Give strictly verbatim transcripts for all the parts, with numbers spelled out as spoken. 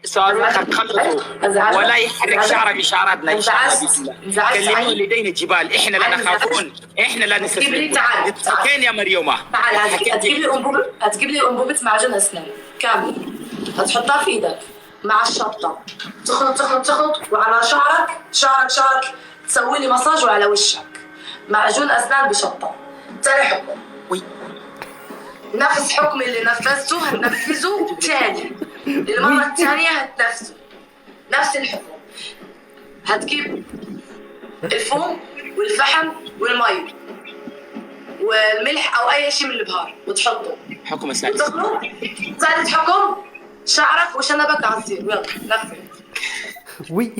أستاذ، خلصوا. ولا يحرك شعرة من شعراتنا إن شاء الله بإذن الله. كلموا لدينا الجبال، إحنا لا نخافون، إحنا لا نستسلمون. تعال، تعال. فين يا مريومة؟ تعال، هتجيب لي أنبوبة، هتجيب لي أنبوبة معجون أسنان كامل، هتحطها في إيدك مع الشطة، تخلط، تخلط، تخلط، وعلى شعرك، شعرك، شعرك، تسوي لي مساج، وعلى وشك معجون أسنان بشطة. تاني حكم. وي. نفس حكم اللي نفذته هننفذه تاني. المرة التانية هتنفذه. نفس الحكم. هتجيب الفوم والفحم والمي والملح أو أي شيء من البهار وتحطه. حكم السادس. وتخلط. ثالث حكم، شعرك وشنبك عصير. يلا، نفذ. وي.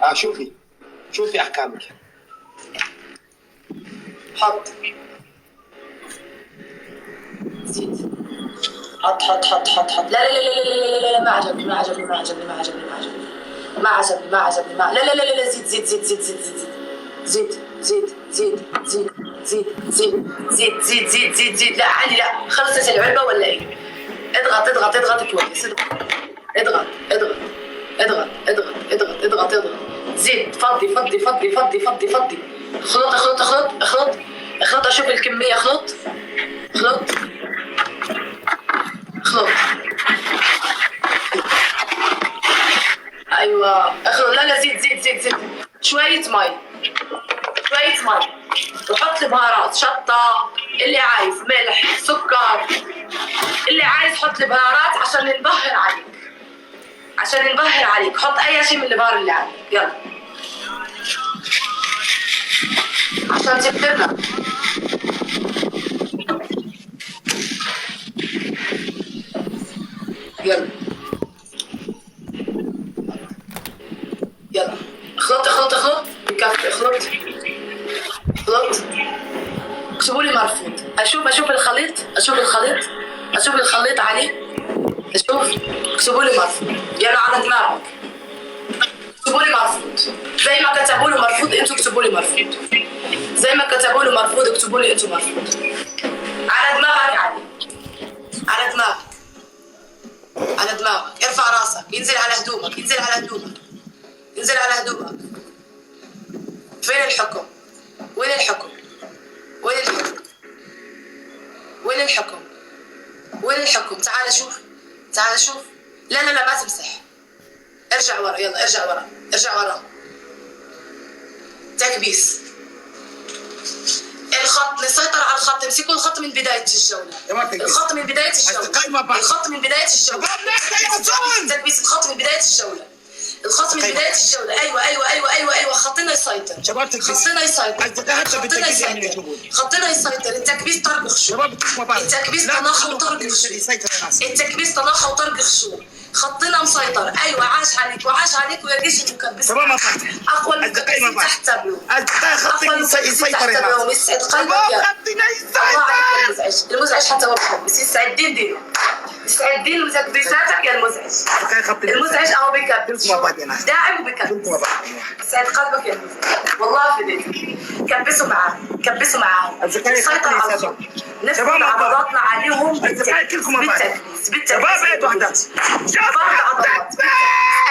آه، شوفي، شوفي أحكامك. حط. زيد. حط، حط، حط، حط، حط. لا، لا، لا، لا، لا، لا، لا، لا، ما عجبني، ما عجبني، ما عجبني، ما عجبني، ما عجبني. ما عجبني، ما عجبني، ما، لا، لا، لا، لا، لا، زيد، زيد، زيد. زيد، زيد، زيد، زيد، زيد، زيد، زيد، زيد، زيد، زيد، زيد. لا، عادي، لا. خلصت العلبة ولا إيه؟ اضغط، اضغط، اضغط، اضغط كويس. اضغط، اضغط، اضغط، اضغط، اضغط، اضغط، اضغط. زيد، فضي، فضي، فضي، فضي، فضي، فضي. اخلط، اخلط، اخلط، اخلط. اخلط، اشوف الكمية، اخلط. اخلط. اخلط. ايوه، اخلط. لا، لا، زيد، زيد، زيد، زيد. شوية مي. شوية مي. وحط البهارات، شطة، اللي عايز، ملح، سكر. اللي عايز حط البهارات عشان نبهر عليك. عشان نبهر عليك، حط أي شيء من البهار اللي عندك. يلا. عشان تكتبنا. يلا. يلا. اخلط، اخلط، اخلط. بكفي، اخلط. اخلط. اكتبوا لي مرفوض. اشوف، اشوف الخليط، اشوف الخليط، اشوف الخليط عليه. اشوف. اكتبوا لي مرفوض. يلا على دماغك. اكتبوا لي مرفوض. زي ما كتبوا له مرفوض، انتوا اكتبوا لي مرفوض. زي ما كتبوا له مرفوض، اكتبوا لي انتوا مرفوض. على دماغك علي. على دماغك. على دماغك، ارفع راسك، ينزل على هدومك، ينزل على هدومك، ينزل على هدومك. فين الحكم؟ وين الحكم؟ وين الحكم؟ وين الحكم؟ وين الحكم؟ تعال شوف، تعال شوف. لا، لا، لا، ما تمسح. ارجع ورا، يلا، ارجع ورا، ارجع ورا. تكبيس. الخط، نسيطر على الخط، امسكوا الخط من بداية الجولة. يا ما تكبيس. الخط من بداية الجولة. أصدقائي، ما بعد. الخط من بداية الجولة. شباب، لا، لا، يا زول. تكبيس، الخط من بداية الجولة. الخط من أصدقائي، ما بداية بعد. الجولة. أيوة، أيوة، أيوة، أيوة، أيوة. خطنا يسيطر. شباب، تكبيس. خطنا يسيطر. أصدقائي، حتى خطنا بالتكبيس يسيطر. يعملوا شغل. خطنا يسيطر. التكبيس طرق الشغل. شباب، ما بعد. التكبيس لا، تناقض خلوا طرق الخط الشغل. يسيطر على الناس. التكبيس تناقض طرق الشغل. خطنا مسيطر. ايوه، عاش عليك، وعاش عليك، ويا جيش المكبسين. شباب، ما بعد. اقوى أصدقائي، ما المكبسين بعد. تحت تابلو. أصدقائي، خطي اقوى المكبسين يسيطر تحت يا ناس. تابلو. يسعد قلبك. شباب، يا خطي يسيطر. الله عليك يا المزعج. المزعج حتى هو بيكبس. يسعد الدين دينه. يسعد الدين مكبساتك يا المزعج. أصدقائي، خطي المزعج اهو بيكبس. كلكم مع بعض يا ناس. داعم وبيكبس. كلكم مع بعض. يسعد قلبك يا المزعج. والله فديتك. كبسوا معاه. كبسوا معاه. أصدقائي، سيطر خطي على يسيطر. الخط. نفرض شباب، ما بعد. عضلاتنا عليهم أصدقائي، كلكم مع بعض. بالتكبيس. بالتكبيس. شباب، ايه، واحدة. فرد عضلات.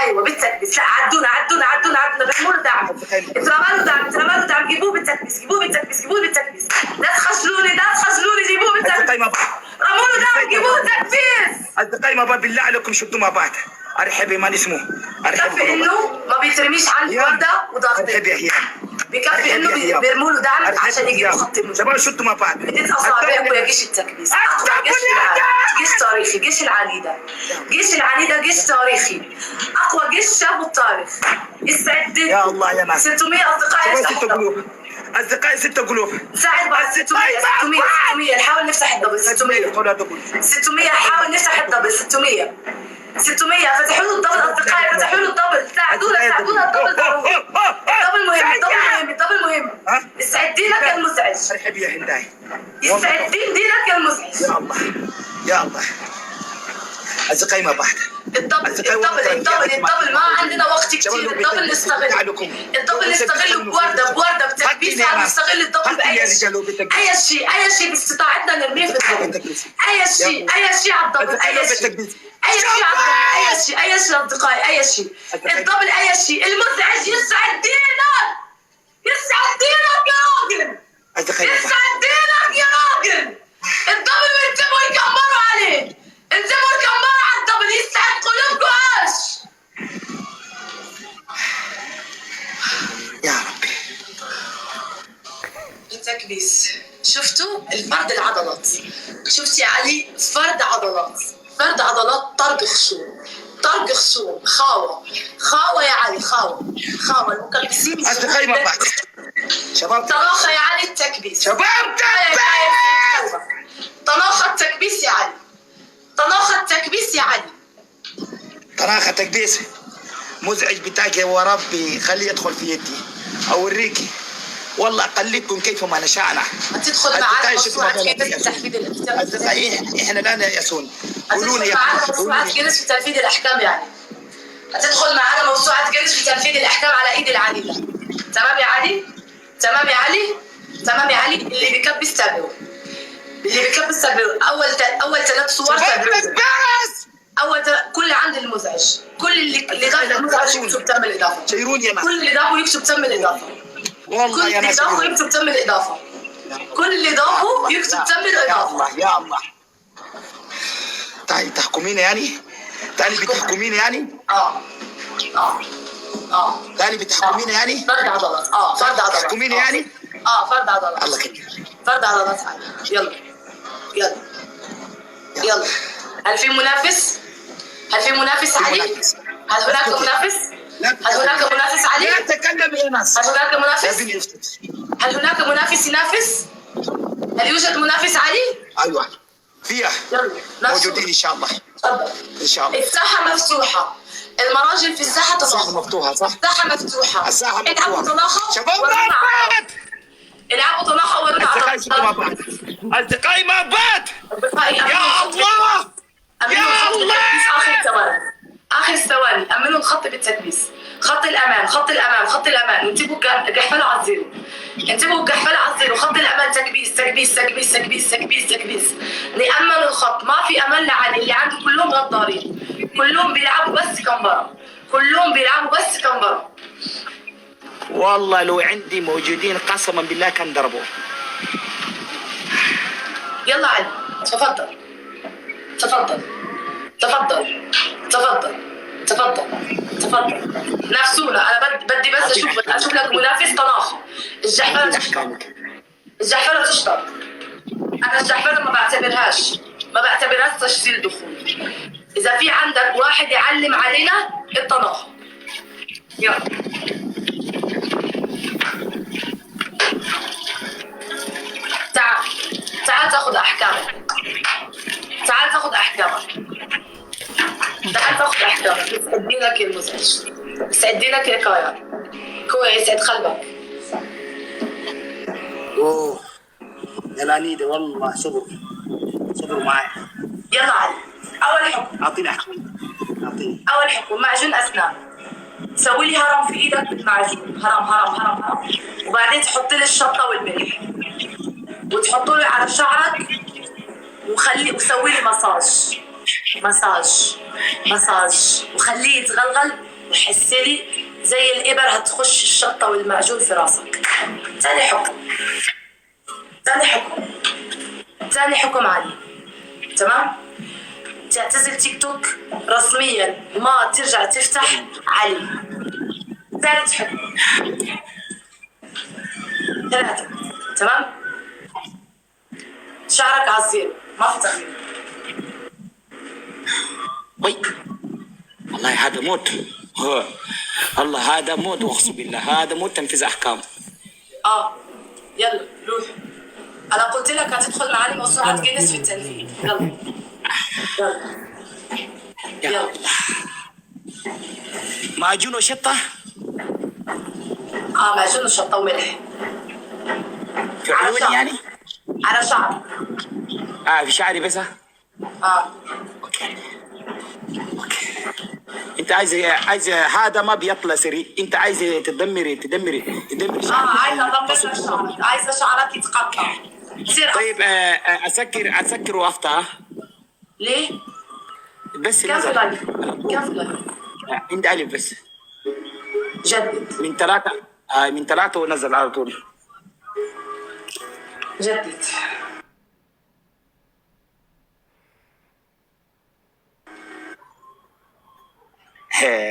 ايوه، بالتكبيس. لا، عدونا، عدونا، عدونا، عدونا. بيعملوا دعم. اترمى له دعم، اترمى له دعم. جيبوه بالتكبيس، جيبوه بالتكبيس، جيبوه بالتكبيس. لا تخجلوني، لا تخجلوني، جيبوه بالتكبيس. أصدقائي، ما بعد. رموا له دعم، جيبوه بالتكبيس. أصدقائي، ما بعد، بالله عليكم، شدوا مع بعض. ارحبي، ما اسمه. ارحبي، كفي انه ما بيترميش عند يا ورده وضغط. ارحبي يا هيام. بكفي انه بي-، بيرموا له دعم عشان يجيبوا خط النص. شباب، شدوا مع بعض. بديت اصابع، اقوى جيش التكبيس، اقوى جيش العالم، جيش تاريخي، جيش العنيده، جيش العنيده، جيش تاريخي، اقوى جيش شافه التاريخ. استعد. يا الله يا ناس. ستمية اصدقاء. شباب، ستة قلوب. اصدقائي، ستة قلوب. ساعد بعض. ستمية، ستمية، ستمية. نحاول نفتح الدبل. ستمية. ستمية، نحاول نفتح الدبل. ستمية. ستمية، فتحوا له الدبل، أصدقائي، فتحوا له الدبل. ساعدونا، ساعدونا الدبل ضروري. الدبل مهم، الدبل مهم، الدبل مهم. ها؟ يسعد دينك يا المزعج. ارحب يا هنداي. يسعد دين دينك يا المزعج. يا الله. يا الله. أصدقائي، ما بعد. الدبل، الدبل، الدبل، الدبل، ما عندنا وقت كتير. الدبل نستغل. الدبل نستغل بوردة، بوردة بتكبيسة، نستغل الدبل بأي شيء. أي شيء، أي شيء باستطاعتنا نرميه في الدبل. أي شيء، أي شيء على الدبل، أي شيء. أي شيء على الدبل، أي شيء، أي شيء أصدقائي، أي شيء. الدبل أي شيء. المزعج يسعد دينك. يسعد دينك يا راجل. يسعد دينك يا راجل. الدبل وانتبهوا يكمروا عليه. انتبهوا يكمروا على الدبل، يسعد قلوبكم ايش؟ يا ربي. التكبيس. شفتوا؟ الفرد العضلات. شفت يا علي؟ فرد عضلات. فرد عضلات، طرق خشوم. طرق خشوم. خاوة. خاوة يا علي، خاوة. خاوة. المكبسين يسموه التخيمة بعد. شباب. طناخة يا علي التكبيس. شباب، هاي، هاي، تكبيس! طناخة التكبيس يا علي. طناخة التكبيس يا علي. طناخة تكبيس. مزعج بتاعك يا وربي، خليه يدخل في يدي. أوريكي. والله أقلدكم كيف ما نشأنا. هتدخل معانا موسوعة جينيس في تنفيذ الاحتمال. أصدقائي، إحنا لا نيأسون. قولوا لي يا، معانا موسوعة جينيس في تنفيذ الأحكام يعني. هتدخل معانا موسوعة جينيس في تنفيذ الأحكام على إيد العديدة. تمام يا علي؟ تمام يا علي؟ تمام يا علي؟ اللي بيكبس تابعه. اللي بيكبس تابعه. أول ت-، أول ثلاث صور تابعه. بس! أول ثلاث، كل عند المزعج. كل اللي، اللي داخل المزعج يكتب تم الإضافة. شيرون يا مان. كل اللي داخل يكتب تم الإضافة. والله كل يا اللي ناس داخل يكتب تم الإضافة. كل اللي داخل يكتب تم الإضافة. يا الله، يا الله. تعالي تحكميني يعني؟ تعالي بتحكميني يعني؟ اه. اه. اه. تعالي بتحكميني يعني؟ فرد عضلات. اه، فرد عضلات. تحكميني يعني؟ اه، فرد عضلات. الله كبير. فرد عضلات عادي. يلا. يلا. يلا. هل في منافس؟ هل في منافس علي؟ هل هناك منافس؟ هل هناك منافس علي؟ لا تكلم يا ناس. هل هناك منافس؟ هل هناك منافس ينافس؟ هل يوجد منافس علي؟ ايوه. فيها. يلا، موجودين إن شاء الله. تفضل. إن شاء الله. الساحة مفتوحة. المراجل في الساحة. الساحة مفتوحة، صح؟ الساحة مفتوحة. الساحة العبوا مفتوحة. طلاخة. شباب، ما بعد. العبوا طلاخة ولا أصدقائي، شكرا، ما بعد. أصدقائي، ما بعد. أصدقائي، يا الله. يا الله. آخر ثواني. آخر ثواني، أمنوا الخط بالتكبيس. خط الأمان، خط الأمان، خط الأمان. انتبهوا، قاع-، قحفلوا على الزيرو. انتبهوا، قحفلوا على الزيرو. خط الأمان، تكبيس، تكبيس، تكبيس، تكبيس، تكبيس، تكبيس. نأمن الخط، ما في أمان لعلي، اللي عنده كلهم غدارين. كلهم بيلعبوا بس كمبرة. كلهم بيلعبوا بس كمبرة. والله لو عندي موجودين، قسما بالله كان ضربوه. يلا علي، تفضل. تفضل. تفضل. تفضل. تفضل. تفضل. نفسونا، أنا بد-، بدي بس أشوف، أشوف لك منافس طناخة. الجحفلة تشطر. الجحفلة تشطر. أنا الجحفلة ما بعتبرهاش، ما بعتبرهاش تسجيل دخول. إذا في عندك واحد يعلم علينا الطناخة. يلا. تعال. تعال تاخد أحكامك. تعال تاخد أحكامك. تعال تاخد أحكامك. يسعد دينك يا المزعج. يسعد دينك يا كايا. كويس، يسعد قلبك. أوه. يا لانيدي، والله صبر. صبر معايا. يلا علي. أول حكم. أعطيني أحكام. أعطيني. أول حكم، معجون أسنان. سوي لي هرم في إيدك بالمعجون. هرم، هرم، هرم، هرم. وبعدين تحط لي الشطة والملح. وتحطه لي على شعرك. وخلي، وسوي لي مساج. مساج. مساج. وخليه يتغلغل. وحسي لي زي الإبر هتخش الشطة والمعجون في راسك. تاني حكم. تاني حكم. تاني حكم علي. تمام؟ تعتزل تيك توك رسميًا، ما ترجع تفتح علي. ثالث حكم. ثلاثة. تمام؟ شعرك على الزيرو، ما في تغيير. وي. والله هذا موت. هو. الله، هذا موت، أقسم بالله، هذا موت تنفيذ أحكام. اه، يلا روح. انا قلت لك هتدخل معانا موسوعة جينيس في التنفيذ. يلا. يلا. يا يلا. الله. معجون وشطة؟ اه، معجون وشطة وملح. في على عيوني شعر. يعني؟ على شعر. اه، في شعري بس، ها؟ اه. اوكي. اوكي. انت عايزه عايزه هذا ما بيطلع سري، انت عايزه تدمري تدمري تدمري اه، شعرك. عايزه ادمر لك شعرك، عايزه شعرك يتقطع. تصير طيب، آه، آه، اسكر اسكر وافتح. ليه؟ بس كم في نزل. لايف؟ كم في لايف؟ آه، عند الف بس. جدد. من ثلاثه، آه، من ثلاثه ونزل على طول. جدد. هي.